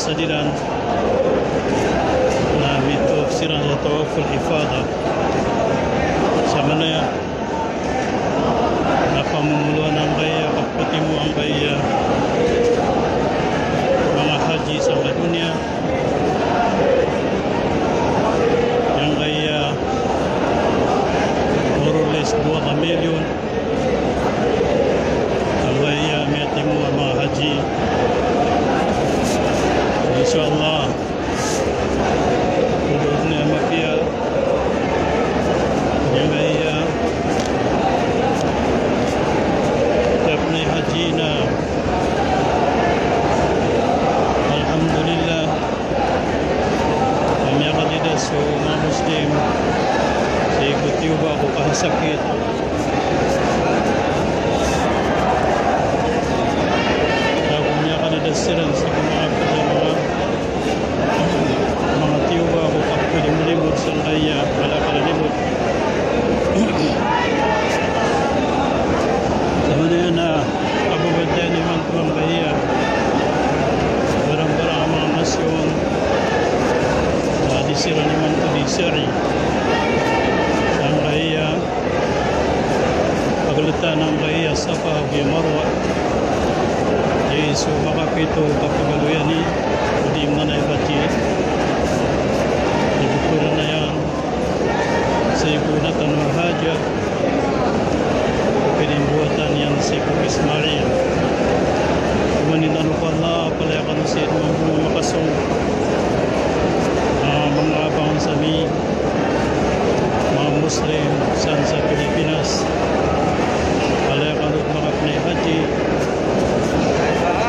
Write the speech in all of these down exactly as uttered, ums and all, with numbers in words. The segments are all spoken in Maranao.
Sa diran na mithawaf siran sa tawaful ifada. Sa manaya na pamomoloan angkaya, kapatimo angkaya manga haji sa manga doniya, angkaya more or less dowa ka milyon. Angkaya miyatimo a manga haji. Insha Allah. Oto na mapiya. Angkaya tiyap na haji na. Alhamdulillah. Miyakalidas so manga Muslim sii ko tiyoba ko kasakit. Ago miyakalidas siran sii ko manga pd a manga, manga tiyoba ko kapkalimlimod sangkaya mala a kalimlimod. Sa manaya na kababatiya niyo man Angkaya barang-barang a manga nasyon a di siran imanto di sa'i. Angkaya pagltan angkaya Safa ago Marwa. Giya so makapito kapagaloyan i, o di man a ibati. Di bukor na iyan. Sii ko na tano a hajat, pwede mbowatan iyan sii ko Ismail. Oman i tano ko Allah, palaya kano sii ko manga makasong, ah, manga abang sa mi, manga Muslim san sa Pilipinas. Palaya kano manga pnay haji,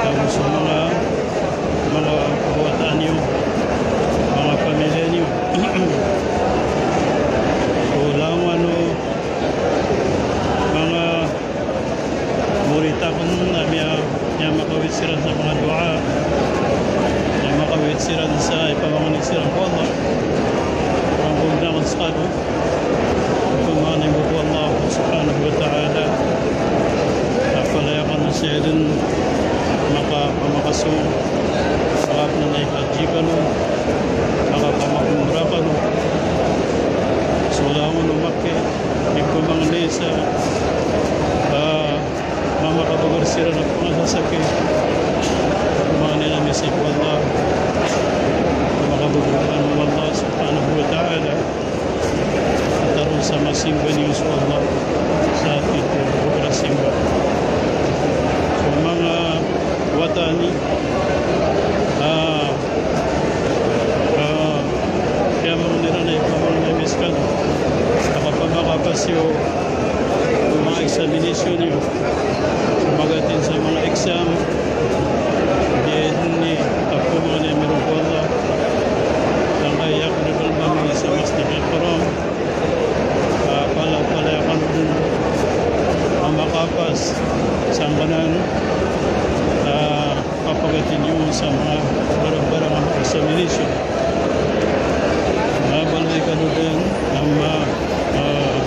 ago so manga manga kawatan iyo, manga pamilya niyo. So langowan o manga morit akn a miya, miyamakawit siran sa manga doa, miyamakawit siran sa ipamangni siran ko Allah. Pangkombinakn skano. Pamangni bo ko Allah subhanahu wa ta'ala a palaya kano sii dn maka, makaso, makapnay haji kano, makapamangni umrah kano. So langon o Makkah, ipamangni sa, ah, mamakabagr siran a pangasasakit. Pamangni ami sii ko Allah, makabagr kano o Allah subhanahu wa ta'ala. Taro sa masimba niyo so Allah sa pito a simba. So manga wata ini, ah, ah, kiyamangni ran a ipamangni ami skano a kapamakapas iyo ko manga examination iyo. So magatin sa manga exam, di ini tapo manga niyan miro ko Allah. Sangkaya ko di ba manga sa Masjidil Haram. Ah, pala, palaya kano dn a makapas sangkanan, ah, kapagatin iyo sa manga barang-barang a examination. Mabalay kano dn a ma, ah,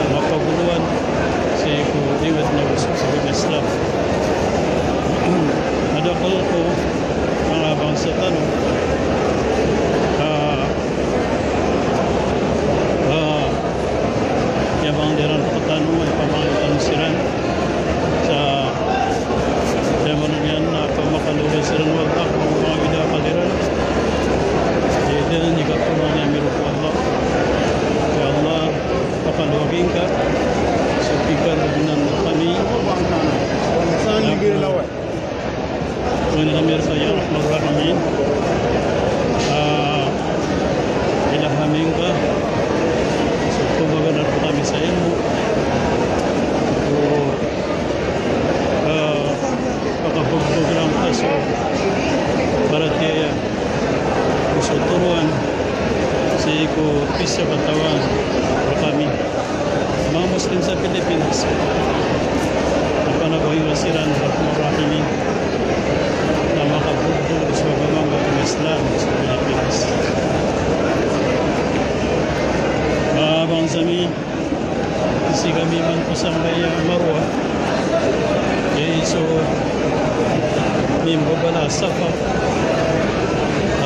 mapagoloan sii ko ingat na usog sa Islam. Madakl ko manga bangsa tano, ah, ah, aya bang di ran rktano, aya pamangni tano siran sa aya maana niyan na pamakalolay siran o Allah ko manga bida a kadiran. Di dn i kapamangni ami ron ko Allah. Ya Allah, pakalowagi ngka so pikarognan rkami. Saan di giri lawan. Pangnin ami rka ya Arhamar Rahimin. Ah, ilaham ami ngka so pmbagan rkami sa ilmo. So, ah, pakabagbag rangka so paratiyaya, so toroan sii ko pizakatawan rkami. Manga Muslim sa Pilipinas. Panakowa iyo siran, Arhamar Rahimin, na makabogor so agama ngka a Islam sa Pilipinas. Manga bangsa mi, sii kami man ko sangkaya Marwa, giya so mimbabala a Safa.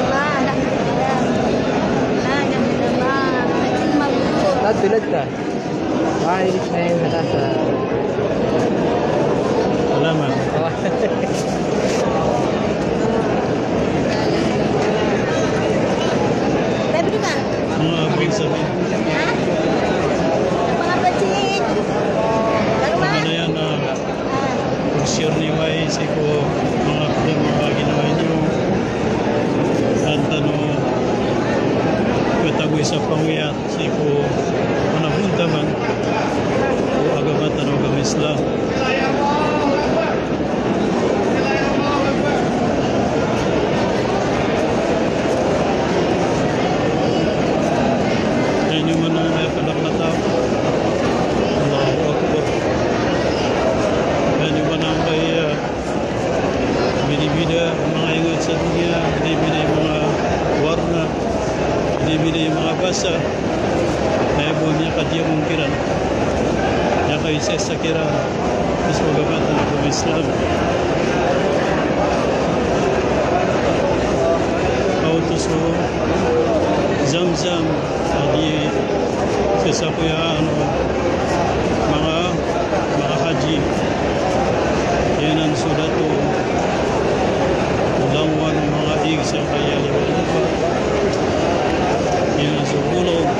Alhamdulillah, alhamdulillah. Alhamdulillah. Hajjin mabrur. Ay, iris na yun, naka sa... Salamat. Tabi ka? Mga pagsabi. Ha? Mga pagsabi. Ano ba? Ano yan, ah, pag-share niyo ay sii ko mga problema, mga ginawa niyo. At ano, katago isa pang uyat. Sii ko panabuntaman ko agama tano a agama Islam. Aya niyo man a kadaklan a taw. Allahu Akbar. Aya niyo man a kaya Bida-bida manga ingat sa doniya, bida-bida manga warna, bida-bida manga basa. Aya bo miyakadiyamong kiran, miyakaisaisa kiran. Mas magabat na ko Islam. Aw to so Zamzam. Adi sii sa koya ano, manga, manga haji. Giyanan so dato o langowan o manga ig sa kayaliwan o lopa. Giyanan so bolong.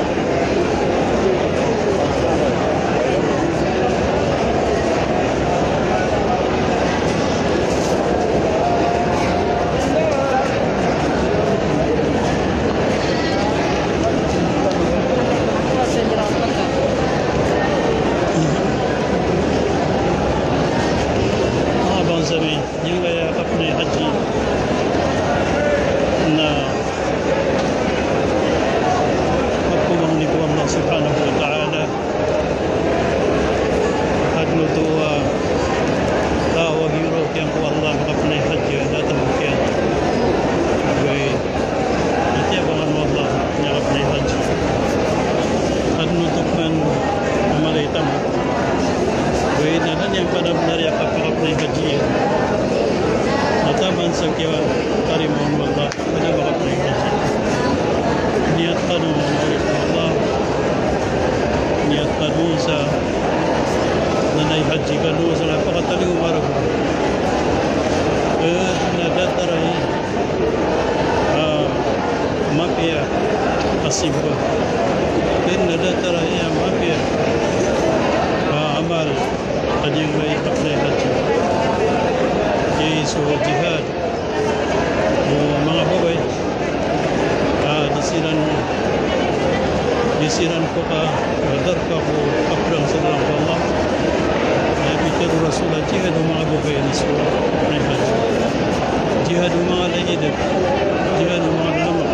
Manga bangsa mi, giyangkaya kapnay haji na pagkumangni ko Allah Subhanahu wa Ta'ala. Adn oto a, ah, a giyoro kiyan ko Allah a kapnay haji a datang kiyan. Oway, itiyabangan o Allah a kapnay haji. Adn oto pn a mala i taman. Oway, na da niyan pn a bnar a kapakapnay haji iyan. Na taman sa kiyatarima on o Allah. Kada makapnay haji. Niyat kano, manga oripn o Allah. Niyat kano sa nanay haji kano sa napakatalingoma roo. Eh, na datar a, ah, mapiya a simba. Ken na datar a mapiya a amal a giyangkai a kapnay haji. Giya so jihad. O manga babay a di siran, di siran pkhadarpa ko kaprang sa lalan o Allah. Aya pitharo o Rasul a jihad o manga babay a di so kapnay haji. Jihad o manga lagid. Jihad o manga lalamak.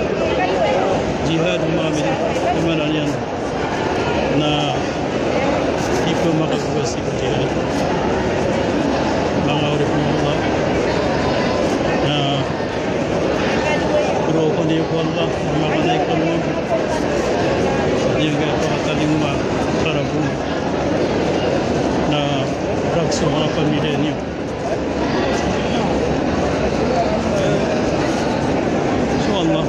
Jihad o manga midi. Aya maana niyan na di pn makagawa sii ko jihad. Manga oripn o Allah. Na poro ko niyo ko Allah, manga kanay ko Allah. Di nga pakatalingoma, para po na rakhs o manga pamilya niyo. So Allah,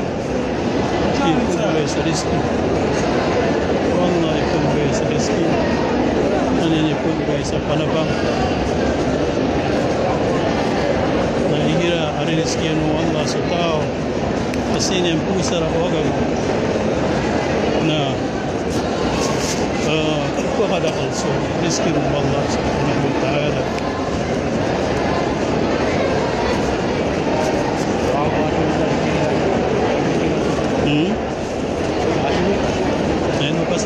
ipombigay sa rizki. So Allah, ipombigay sa rizki. Anan ipombigay sa panabang. Na igira a ririzkian o Allah so taw Sii niyan phoon sa rk o gaga na, ah, pkadakl so rizki ron o Allah subhanahu wa ta'ala. Hmm? Ayun, pas.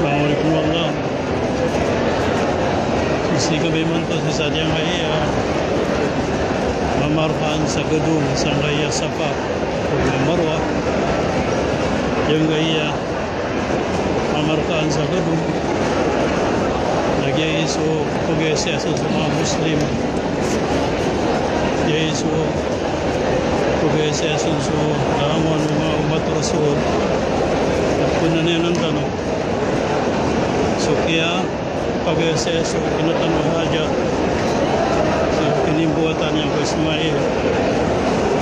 Assalamu alaikum warahmatullah. Sii ko ba imanto sii sa giyangkaya mamarkaan sa gedong sangkaya Safa ago Marwa, giyangkaya mamarkaan sa gedong, na giya i so pagasiyasan so manga Muslim, giya i so pagasiyasan so langon o manga ummat o Rasul. Na pkhananayaan tano so kiyapagasiyasan o kna tano a hajat, so kinimboatan iyan ko Ismail.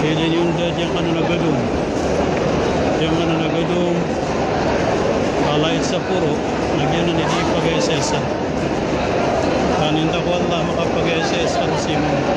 Ilay niyo dn giyangkanan a gedong, giyangkanan a gedong a lait sa poro, na giyanan i di pagasiyasan. Aninta ko Allah makapagasiyasan sii mo.